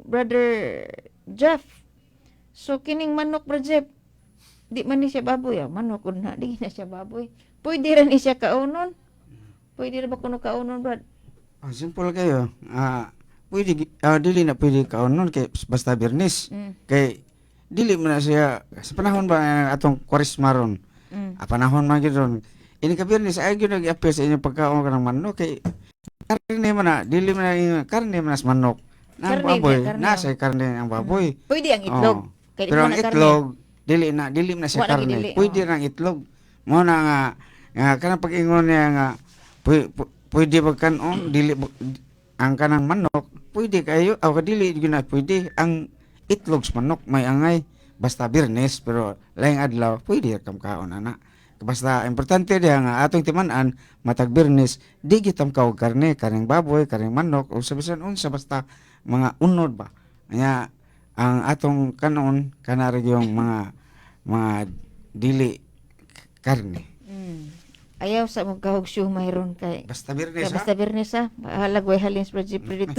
Brother Jeff. So kining manok, Brother Jeff, di man ni siya baboy, ah. Manok kun na, di na siya baboy. Pwede ra ni siya kaunon. Pwede ra ba kuno kaunon, Brad? Ah, simple kayo. Ah, pwede dili na pwede kaonon kay basta Biyernes. Kay dili man na siya sa panahon ba atong Kwaresma ron. Ah, panahon man gyud ron. Ini ka Biyernes ay gyud nag-appear sa inyong pagkaon kanang manok kay karne man na, dili man na karne man na sa manok. Na ang Karne, baboy, karne, na sa karne ang baboy. Pwede ang itlog. Oo. Kay di Pero man ang na karne. itlog, dili na siya Wa na karne. gidili, Pwede oo. ra ang itlog. Mo na nga kanang pag-ingon niya nga pwede ba kanon, dili ang kanang manok pwede kayo aw dili gyud na pwede ang itlog sa manok, may angay basta Biyernes, pero laing adlaw pwede kam kaon ana. Basta importante diha nga atong timan-an matag Biyernes di gitam kaog karne, karneng baboy, karneng manok o sa bisan unsa, basta mga unod ba. Nya ang atong kanon kanari yung mga dili karne. Ayaw sa mong kahog mayroon kay Basta Biyernes Kaya ha. basta Biyernes ha. Bahalag way halin sa Brother Jeffrey dito.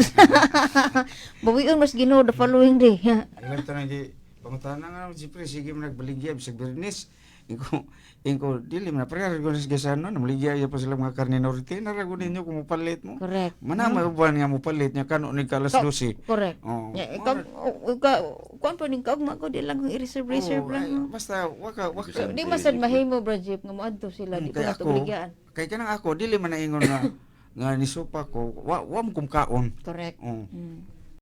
Bawion mas Ginoo the following day. Alam to na di pangutana nga Jeffrey, sige mo nagbaligya bisag Biyernes. Inko dili man na pareha ko sa gasano na maligya ya pa sila mga karne norte na ra ninyo kung mopalit mo. Mana may uban nga mopalit nya kano ni kalas 12. Correct. Oh. Ya, ikaw, ikaw, kuan pa ning kaugma ko, di lang kung i-reserve reserve Oh, lang. ay, No? basta waka waka. So, di masad mahimo, Bro Jeff, nga moadto sila, di Kay ko nato ako, baligyaan. kay kanang ako dili man naingon nga nga nisupa ko wa mo kumkaon. Correct. Oh.